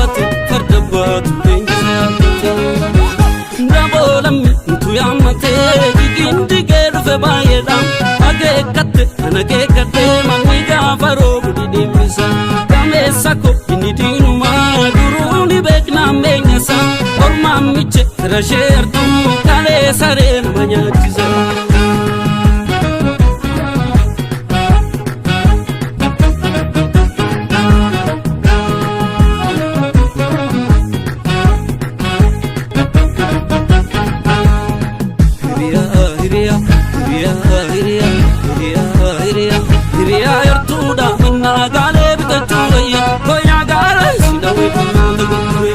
yaabbate, farda baatu leenjisa yaabbate. Daboo lammi utuu yaammatee jigiin jigee dhufe baay'eedha. Akeekkatte kan akeekkatte manni gaafa roobu dhidhiibbisa. Gameessa ko inni diinumaa duruu ni beekna ammeenyasa. Ormaan miche fira ishee artuu kalee saree nama nyaachisa. Hiriyaa hiriyaa hiriyaa hiriyaa hiriyaa hiriyaa hiriyaa yartuudha mannaa gaalee bitachuu wayya koyaa gaara si dhawee dhummaan gurgure.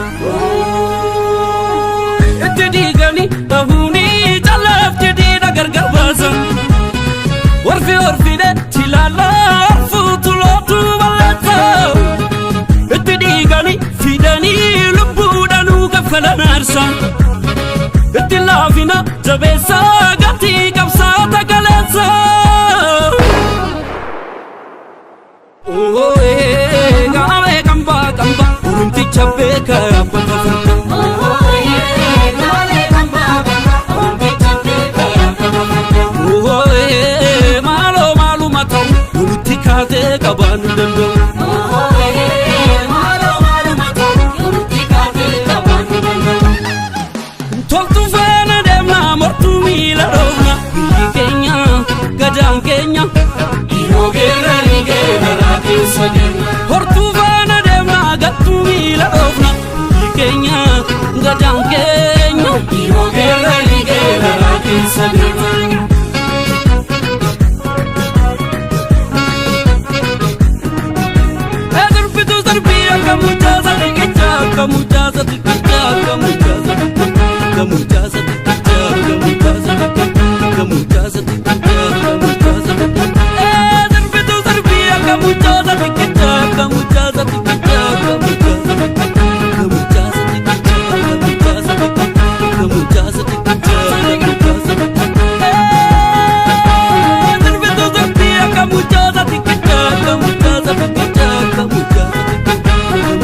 Itti diiganii dhahuunii calaaf jedhiidha gargar baasa. Warfi orfidhe chilaallaa arfuutu lootuu balleessa. Itti dhiiganii fidanii lubbuudhanuu kaffalan aarsa. Itti laafina jabeessa gatii qabsaa tagaleessa. Gaamee qambaa qambaa oromticha beeka abbata farda. Maaloo maaluma ta'u walitti kaatee qabaan hin danda'u. Toltu faana deemna mortuu miila dhoofna biyyi keenya gadaan keenya. Yeroo geerranii geerraraa keessa deemna. Hortuu faana deemna gattuu miila dhoofna biyyi keenya gadaan keenya. Yeroo geerranii geerraraa keessa deemna. Sirbitu sirbii akka mucaa xiqqichaa akka mucaa xiqqichaa akka mucaa xiqqichaa akka mucaa xiqqichaa akka mucaa xiqqichaa akka mucaa xiqqichaa akka mucaa xiqqichaa. Sirbitu sirbii akka mucaa xiqqichaa akka mucaa xiqqichaa akka mucaa xiqqichaa akka mucaa xiqqichaa akka mucaa xiqqichaa akka mucaa xiqqichaa akka mucaa xiqqichaa. Sirbitu sirbii akka mucaa xiqqichaa akka mucaa xiqqichaa akka mucaa xiqqichaa akka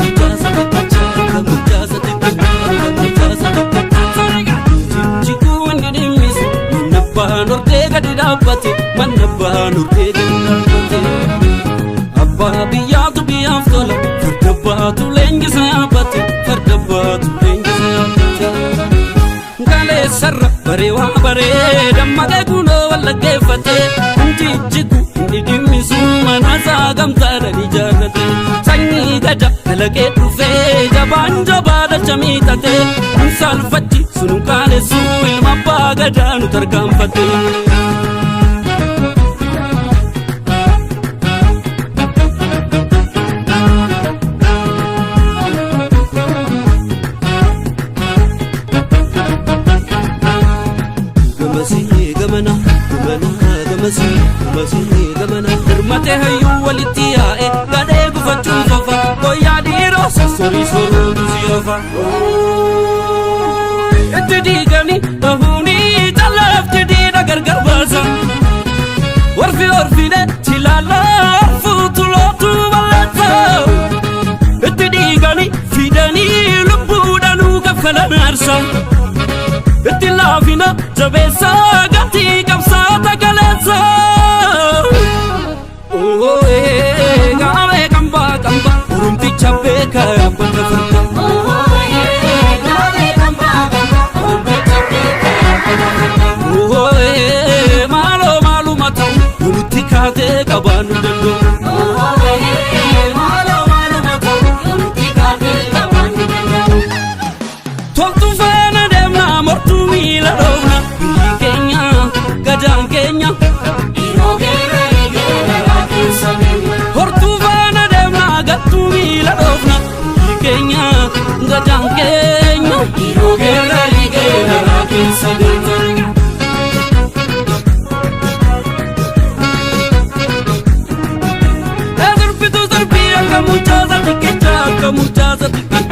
mucaa xiqqichaa akka mucaa xiqqichaa akka mucaa xiqqichaa. Jijjiguu inni dhimmisu manna abbaan hortee gadi dhaabbate manna abbaan hortee gadi dhaabbate. Abbaa biyyaatu biyyaaf tola farda baatu leenjisa yaabbate farda baatu leenjisa yaabbate. Kaleessarra baree waa baree dammaqee kunoo wallaggeeffate jijjigu inni dhimmisu manaasaa gamtaadhaan ijaarrate sanyii gada kalaqee dhufee jabaan jabaa dacha miixate kun saalfachi sunu qaanessu ilma abbaa gadaa nu tarkaanfate. Gamasii gamana gamana gamasii gamasii gamana. Hirmatee hayyuu walitti yaa'e gadhee gufachuun fafa guyyaa dhiiroo sossorii soruutu si ofa. Itti diiganii dhahuunii calaaf jedhiidha gargar baasa. Warfi orfidhe chilaallaa arfuutu lootuu balleessa. Itti dhiiganii fidanii lubbuudhanuu kaffalan aarsa. Itti laafina jabeessa gatii qabsaa tagaleessa. Gaamee qambaa qambaa oromticha beeka abbata farda. Maaloo maaluma ta'u walitti kaatee qabaan hin danda'u. Toltu faana deemna mortuu miila dhoofna biyyi keenya gadaan keenya. Hortuu faana deemna gattuu miila dhoofna biyyi keenya gadaan keenya. Yeroo geerranii geerraraa keessa deemna. Sirbitu sirbii akka mucaa xiqqichaa akka mucaa xiqqichaa.